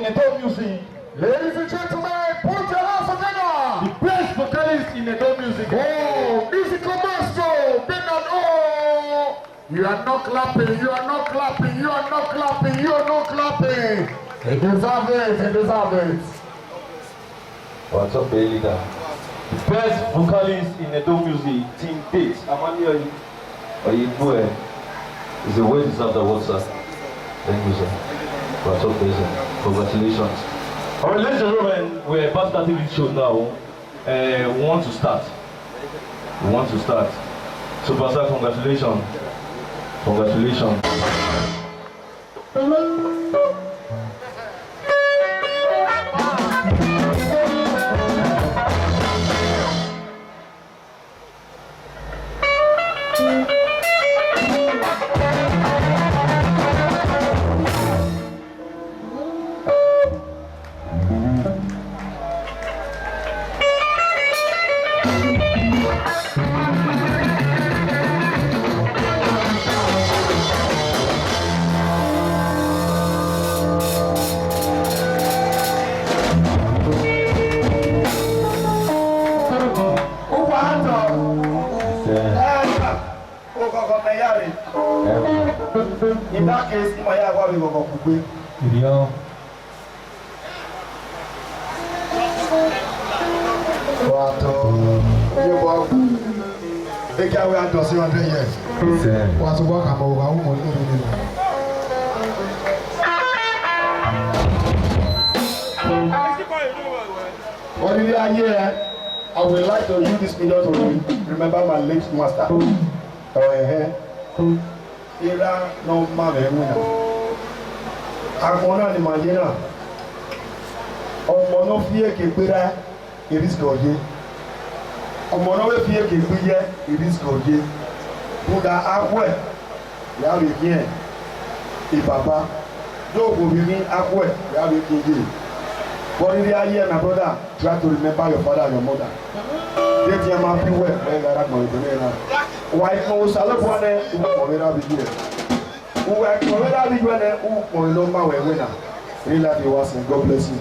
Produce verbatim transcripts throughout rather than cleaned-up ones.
Edo music. Ladies and gentlemen, put your hands together. The best vocalist in Edo music. Oh, musical maestro, Bernard O. You are not clapping, you are not clapping, you are not clapping, you are not clapping. He deserve it, he deserve it. What's up, the leader? The best vocalist in Edo music, till date, Amani Oye-, Oyegbuẹ, is a well deserved award, sir. Thank you, sir. What's up, sir? Congratulations. All right, ladies and gentlemen, we're about starting this show now. Uh, we want to start. We want to start. Superstar, congratulations. Congratulations. Uwa tọ. Ẹka, oghọghọ mẹ ya rre. In that case, ima ya wa vbe ghọghọ kugbe. Wa tọ, ye wa gu. Eke a wẹ a dọ sẹ hundred years. Wa sẹ wa khama owa, u mọ ne u rre nẹ. Ọdidẹ aye, I would like to use this medium to remember my late master. Ẹhẹn. Erha ne ọ ma mwẹ ẹwẹn na. Agbọn na ne ima ye na, ọmọ ne ọ fi eke gberra, e risk ọ ye. Ọmọ ne ọ vbe fi eke gbe iyẹ, e risk ọ ye. Rhunmwuda akhuẹ, ya vbe khiẹn e baba. Do wo vbe emwi akhuẹ, ya vbe khiẹn ye. Vbe ọdidẹ aye, my brother, try to remember your father and your mother. Deghẹ ma bi uwẹ, wẹ gha ra agbọn vbe na. Wa i kpọnmwẹ Osanobua nẹ, u kpọnmwẹ erha vbe iyuẹ. Uwa i kpọnmwẹ erha vbe iyuẹ nẹ, u kpọnmwẹ ne ọ ma wẹ ẹwẹn na. Real life wa sẹ. God bless you.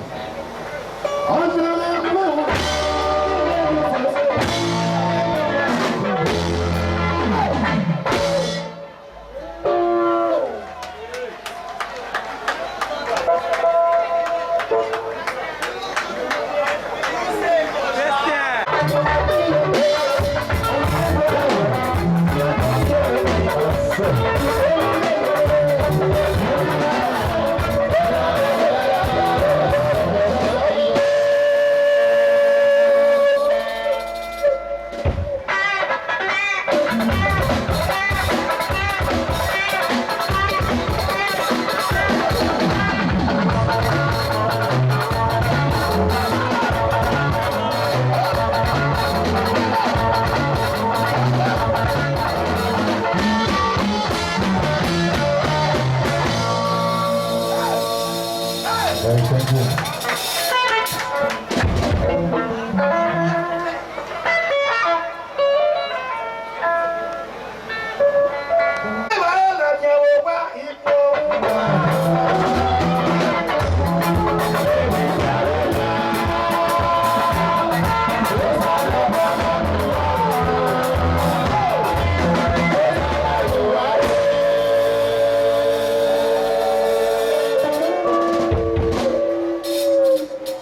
Thank you.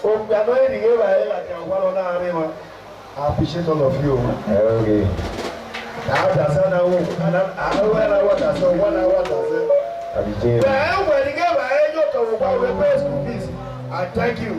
Okpia ne ọ rhirhi ghe evbare ladian owa ne ọ na rre emwa. I appreciate all of you. Okay. Adasa na wo, ana, ana, ana wa dasa, wa na wa dasa. Abije. Bẹ́ẹ̀ wẹ̀ ní kẹ́ bá ẹ yóò tọ̀wọ̀ pa òwe pay school fees. I thank you.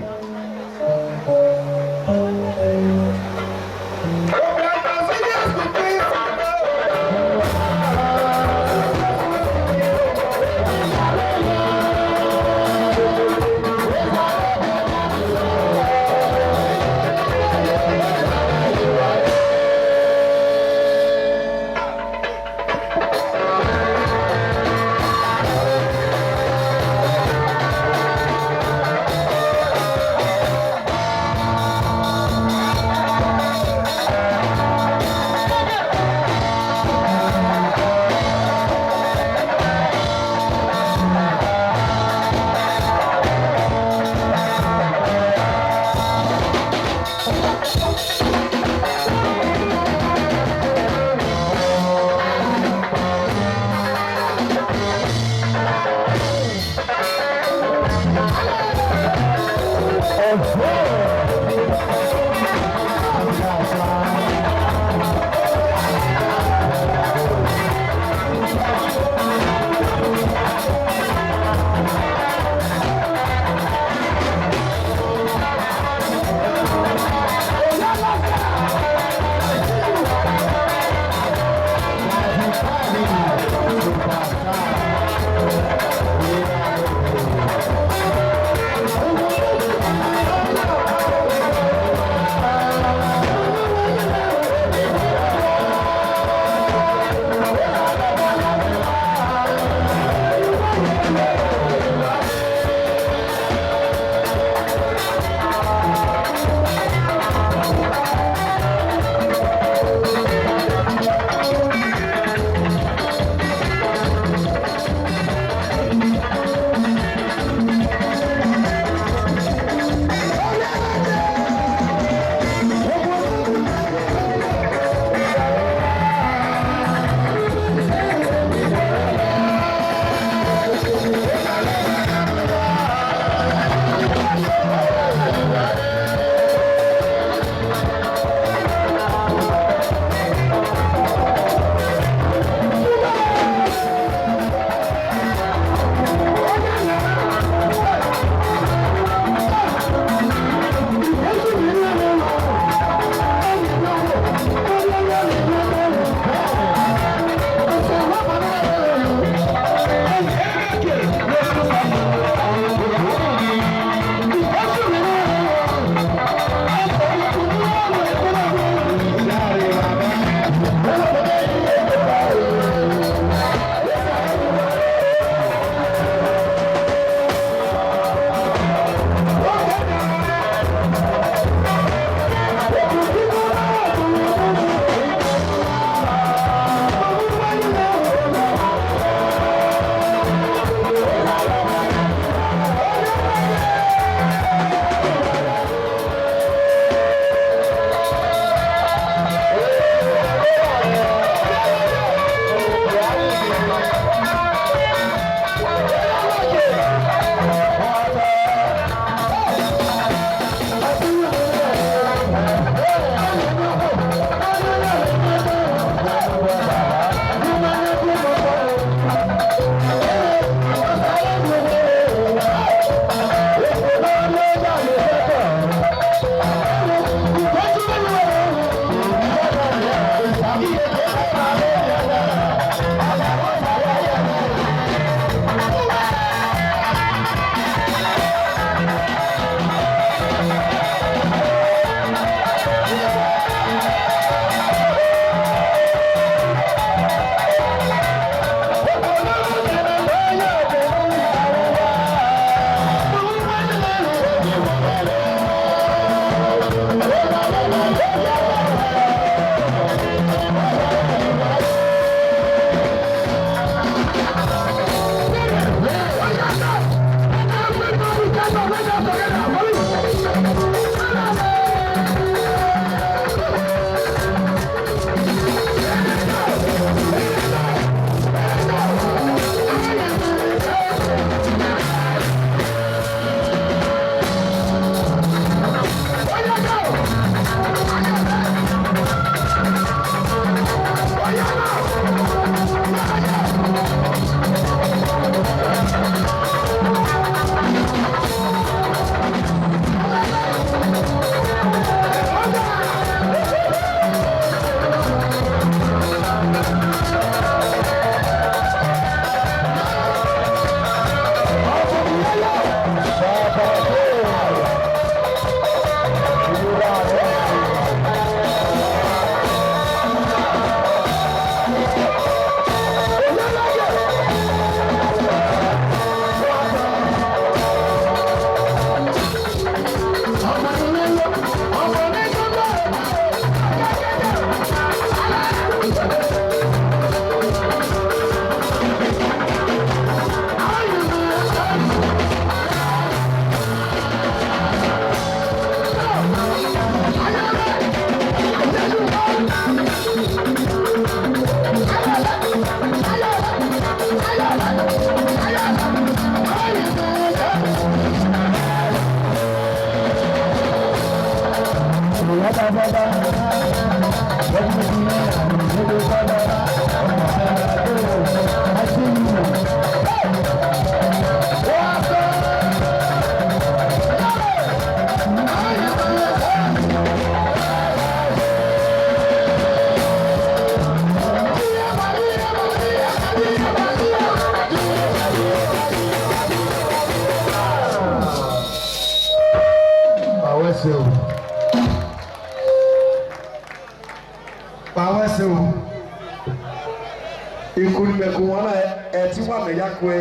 Ikun ne imẹ ku wan na, ẹtin wa mẹ ya kue.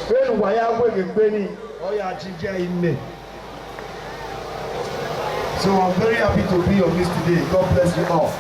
Vbene uwa ya weghe egbe nii, ọ ya jinjẹ imẹ. So I'm very happy to be your midst today. God bless you all.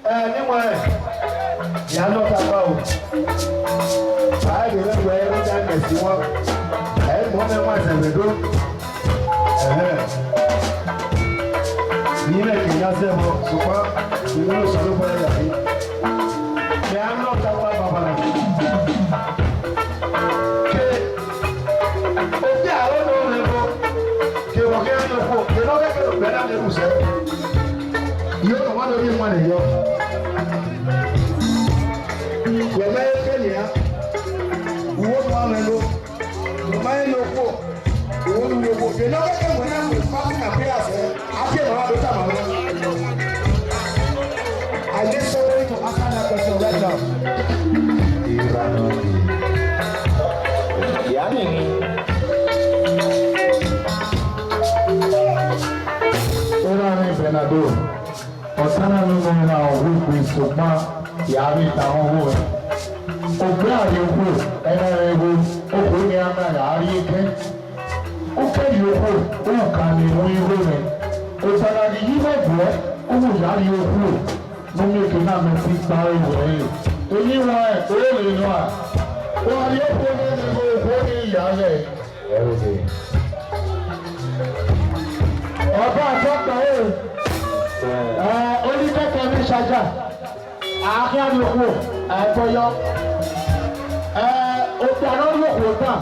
Ẹ, ne I wẹẹ, ya nọ kakpa o. A ghi vbe wẹẹ, rhunmwuda mẹ si wọn, ẹ i mọ mwẹ wan zẹvbe do. Ẹhẹn. Iyẹn mẹ ke ya zẹ vbọ, sokpan I wẹẹ Osanobua ya ghe. Mẹ a nọ kakpa banbanna. Ke okpia aro ne ọ mwẹ vbọ, ke vbọ ke a nọ okhuo, ke ne ọ ghẹ ke ne okpia na miẹn ru sẹ. Iyẹn ọmwa ne ọ rhie wan yọ. Wẹ ma he ke nian, uwu otu a mwẹ lo, wẹ ma he ne okhuo, uwu otu ye okhuo. Vbe ne ọ ghẹ ke wẹ na mu party na prayer sẹ, a tie ma do tama mwẹ. I need somebody to answer that question right now. Ya nini? Erha mwẹ Bernardo, ọ ta na ne unu na ọ wu egbe, sokpan ya vbe tama ọvbo ẹre. Okpia rrie okhuo, ẹna rẹn igho, okhuo nii a na ya rrie kẹn. U ke rrie okhuo, u ka miẹn emwi igho mwẹ. Osa na ghi ye igho guẹ, u ya rrie okhuo, ne u miẹn eke na mẹ fi kpa ẹre wẹ ẹre. Emwi wan ẹre, o rre nọ a? Wa rrie okhuo ne okhuo nii ya ghẹ. Ẹrughe. Ọba àtọkpa ẹre, ẹ, onikẹkẹ ne Ishaja, a khian rrie okhuo, ẹ, ẹbọ yọ. Ẹ, okpia ne ọ rrie okhuo dan,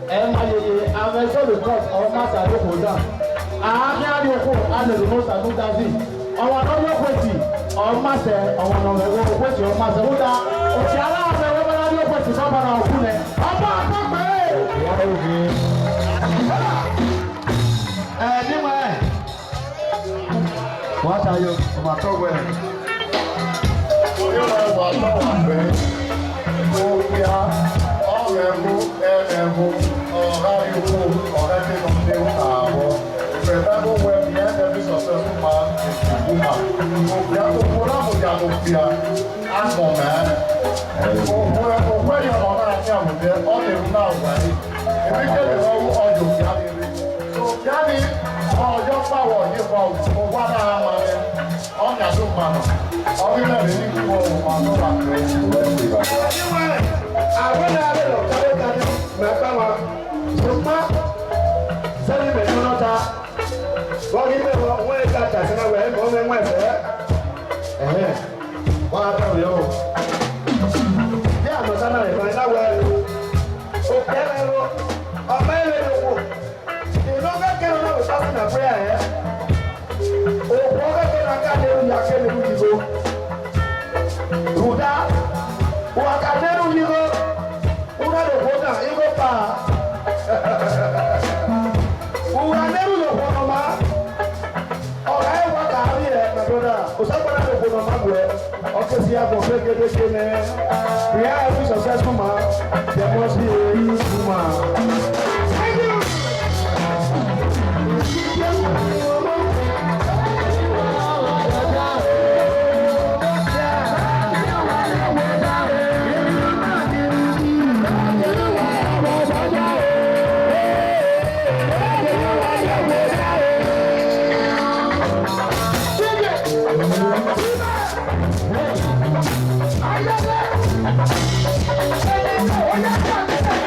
ẹ ma yeye, a mwẹ Sọlọ Kọt, ọ ma sa rrie okhuo dan. A khian rrie okhuo, a lele Osa ne Udazi. Ọmwa ne ọ rrie okhuo eti, ọ ma sẹ, ọmwa ne ọ mwẹ okhuo eti, ọ ma sẹ. Rhunmwuda, okpia na mwẹ vbe ọ ma na rrie okhuo eti, banbanna ọ khu nẹ. Ọba àtọkpa ẹre. Ẹ, ne I wẹẹ, wa ta yo, ọ ma tọ wẹẹ, ọ yọ wa tọ wa fẹ, okpia, ọ ghẹ ẹvbo, ẹ ghẹ ẹvbo, ọ gha rrie okhuo, ọ ghẹ ke nọ ne avọ. Ẹgbẹta ẹvbo wẹẹ, me and every successful man is a woman. Okpia, okhuo na mudia ne okpia, agbọn mẹ. Okhuo, okhuo ẹre ọmọ na khian vbe odẹ, ọ lele na wa re. Emwi kherhe ne ọ ru, ọ ye okpia rere. So, okpia ni, ọ yọ ọkpa vbe ọ ye vbọ, owa na gha ma mwẹ, ọ yan do ma nọ. Ọ ghi mwẹ vbe ne I khuo, ọ ma nọ ra kẹ. Iwẹ, a wẹ ne a vbe lọ kare kare, mẹ gba mwa. Sokpan, zẹ ne imẹ nọ nọ ta, vbe ọ ghi mwẹ vbọ, wẹ ka ta sẹ na wẹ, mẹ ọ mwẹ wẹ sẹ. Ẹhẹn. Wa gha tama ẹre o. Iran nọ ta na rẹn ma na wẹẹ, okpia mwẹ ro, ọ ma i vbe rrie okhuo. Emwi ne ọ ghẹ ke ne ọ na vbe party na prayer hẹ, okhuo ọ ghẹ ke ne a ka ne erhunmwu ya ke ne erhunmwu ya igho. Rhunmwuda, uwa ka ne erhunmwu ya igho, u na do khuo na igho kpa. Uwa ne erhunmwu ya okhuo ne ọ maa. Ọ gha re wa ka vbiẹ, my brother, Osanobua na do khuo ne ọ ma guẹ, ọ ke si agbọn fẹgẹdẹgẹ nẹ. We have a successful man, there must be a woman. Thank you.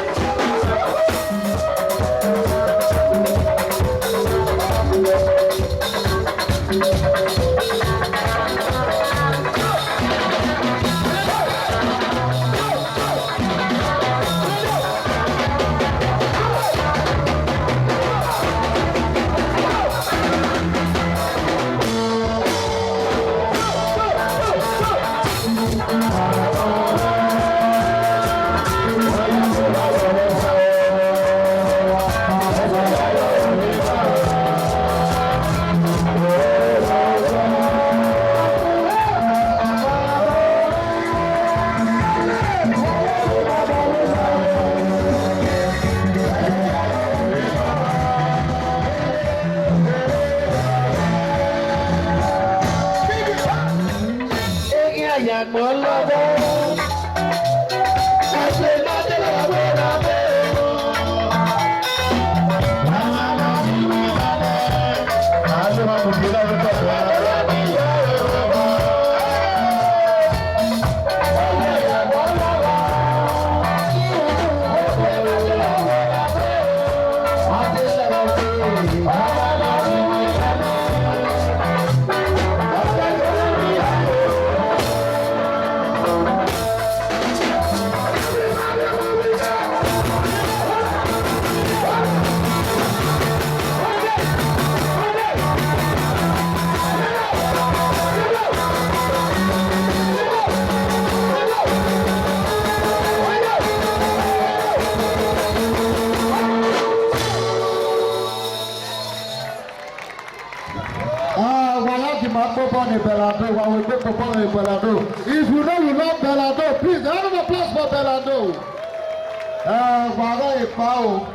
Kpobọ ne Belado, wa wegbe kpobọ ne Belado. If you know you love Belado, please, a round of applause for Belado. Eh, wa gha ye kpa o,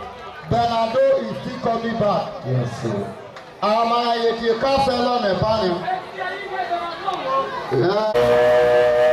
Belado is still coming back. Yes, sir. A ma ye tie ka fẹlọ nẹ ba ni. Eh.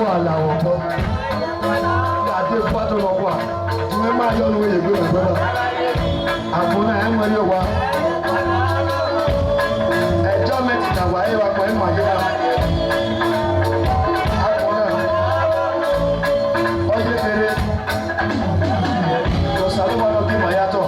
Wa la vbe obọ. Gha de fua to nọ kua. Imẹ ma yọ ne uwẹ ye egbe mwẹ brother. Agbọn na ẹ mwẹ rrie owa. Ẹjọ mẹ tita wa, ẹ wa kpa ima ye na. Agbọn na, ọ ye kherhe. Osanobua ne ọ gie ima ya tọ.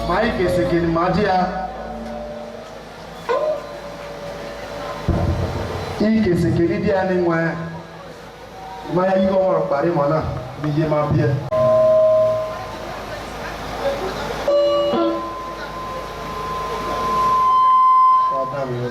Ma i ke seke ne ima dia, I ke seke ne I dia ne iwẹn, I ma ya ye igho ọmwa rhọkpa rre emwa na, ne iye ma biẹ. Wa dan mwẹ.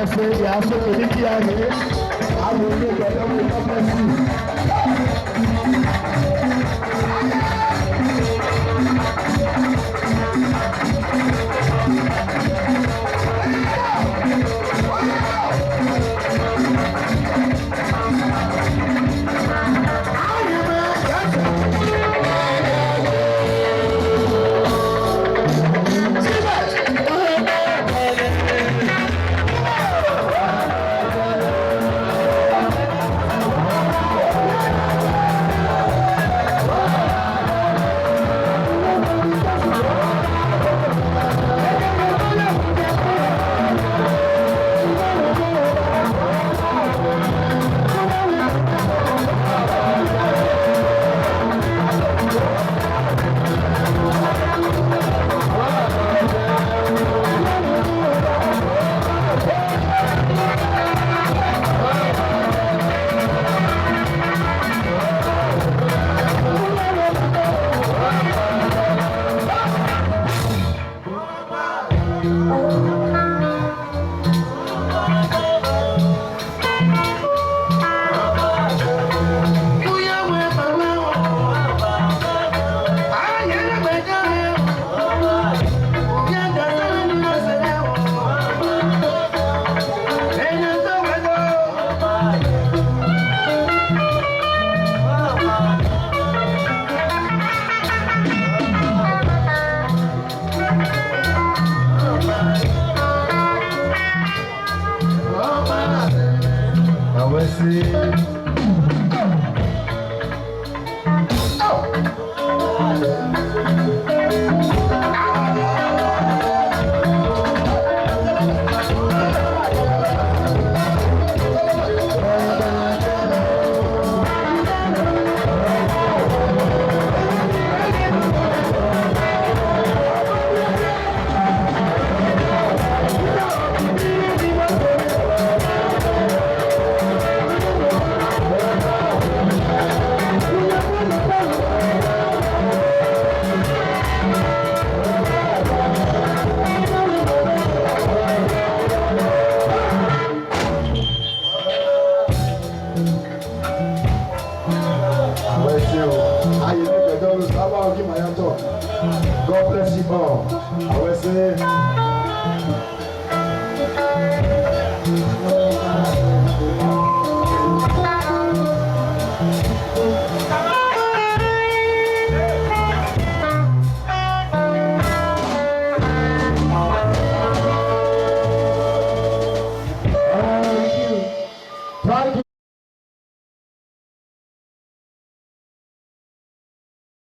Ẹsẹ ya so kedi ki a rre, a vbe ne gbẹdẹ mu God bless you. Wẹ se o, aye ne gbẹdẹ ọnrẹn, Osa wa ghi ma ya tọ. God bless you all. Wẹ se.